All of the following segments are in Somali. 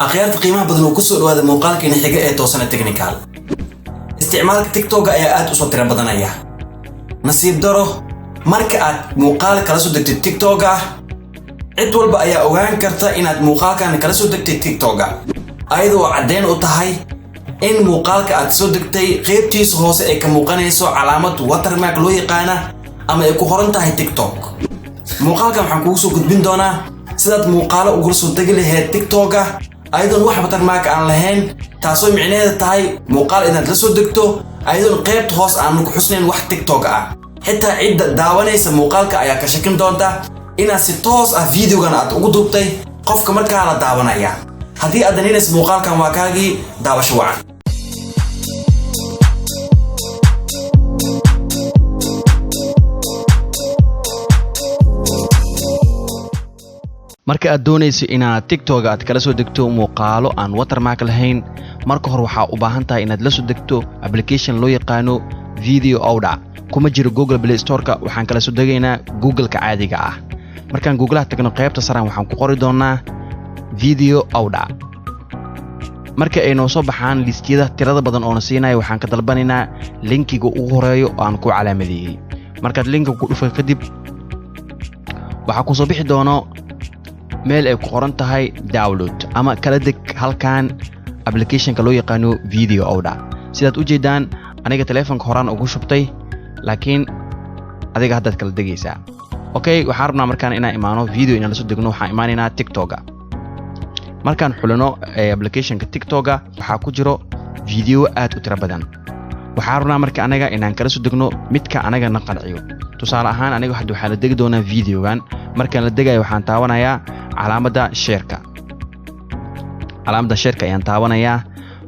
Akhyaarta qiimaha badan oo kusoo dhawaada muuqaalkeena xiga ee Toosana Technical. Isticmaalka TikTok ayaa aad usoo tiro badanaya. Nasiib daro, marka aad muuqaal kala soo degtid TikTok-a, cid walba ayaa ogaan karta inaad muuqaalkan kala soo degtay TikTok-a, ayadoo caddeyn u tahay in muuqaalka aad soo degtay qeybtiisa hoose ay ka muuqanayso calaamad watermark loo yaqaana ama ay ku qoran tahay TikTok. Muuqaalkan waxaan kugu soo gudbin doonaa sidaad muuqaalo ugula soo degi lahayd TikTok-a ayadoon wax watermark aan lahayn, taasoo micnaheeda tahay muuqaal inaad la soo degto ayadoon qaybta hoos aanu ku xusnayn wax TikTok ah. Xitaa cidda daawanaysa muuqaalka ayaa ka shakin doonta inaad si toos ah videogan aad ugu duubtay qofka markaa la daawanaya. Haddii aad danaynaysa muuqaalkan, waa kaagii. Daawasho wacan. Marka aad doonayso inaad TikTok aad kala soo degto muuqaalo aan watermark lahayn, marka hore waxaa u baahan tahay inaad la soo degto application loo yaqaano Video Owda. Kuma jiro Google Play Storeka. Waxaan kala soo degaynaa Google-ka caadiga ah. Markaan Googlaha tagno, qaybta saraan waxaan ku qori doonaa Video Owda. Marka ay noo soo baxaan liistyada tirada badan oona siinaya, waxaan ka dalbanaynaa linkiga ugu horeeyo oo aan ku calaamadeeyey. Markaad linka ku dhufa kadib, waxaa kusoo bixi doono meel ay ku qoran tahay download ama kala deg halkan applicationka loo yaqaano Video Owda. Sidaad u jeedaan, aniga teleefonka horaan ugu shubtay, laakiin adiga haddaad kala degaysaa. Okay, waxaan rabnaa markaan inaan imaano video inaan la soo degno. Waxaan imaanaynaa TikToka. Markaan xulino applicationka TikToka, waxaa ku jiro video aad u tiro badan. Waxaan rabnaa marka anaga inaan kala soo degno midka anaga na qanciyo. Tusaale ahaan, aniga hadda waxaa la degi doonaa videogan. Markaan la degayo, waxaan taabanayaa calaamadda share-ka. Calaamadda share-ka ayaan taabanayaa.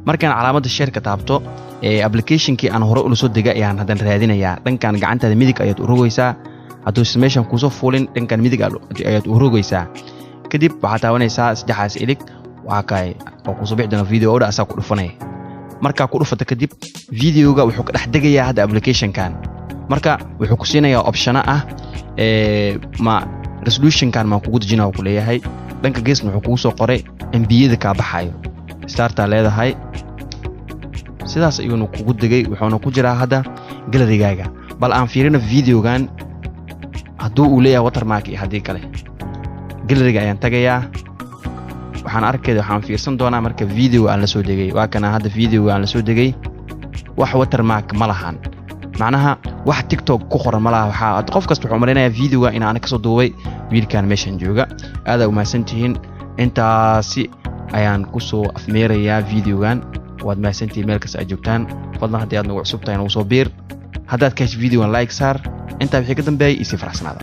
Markaan calaamadda share-ka taabto, ee applicationkii aan hore ula soo dega ayaan haddana raadinayaa. Dhankan gacantaada midig ayaad u rogaysaa. Hadduusan meeshan kuusoo fuulin, dhankan midig ayaad u rogaysaa. Kadib waxaad taabanaysaa saddexaas ilig. Waa kay oo kusoo bixi doona Video Owda. Asaa ku dhufanaya. Markaa ku dhufata kadib, videoga wuxuu ka dhex degayaa hadda applicationkan. Marka wuxuu ku siinayaa optiono ah, ma resolutionkan maan kugu dejina ku leeyahay. Dhanka geesna wuxuu kugu soo qoray MB-yada kaa baxayo. Start-aa leedahay. Sidaas ayuuna kugu degay, wuxuuna ku jiraa hadda gallerygaaga. Bal aan fiirino videogan hadduu uu leeyahay watermark iyo haddii kale. Galleryga ayaan tagayaa. Waxaan arkayda, waxaan fiirsan doonaa marka video aan la soo degay. Waa kana hadda videoga aan la soo degay. Wax watermark ma lahan, macnaha wax TikTok ku qoran ma laha. Waxaa qof kasta wuxuu malaynayaa videoga in aan kasoo duubay wiilkan meeshan jooga. Aadaa umahadsantihiin. Intaasi ayaan kusoo afmeerayaa videogan. Waad mahadsantihiin meel kasta aad joogtaan. Fadlan, haddii aad nagu cusub tahay, nagu soo biir. Haddaad ka hesho videogan, like saar. Intaa wixii ka dambeeyay, isii faraxsanaada.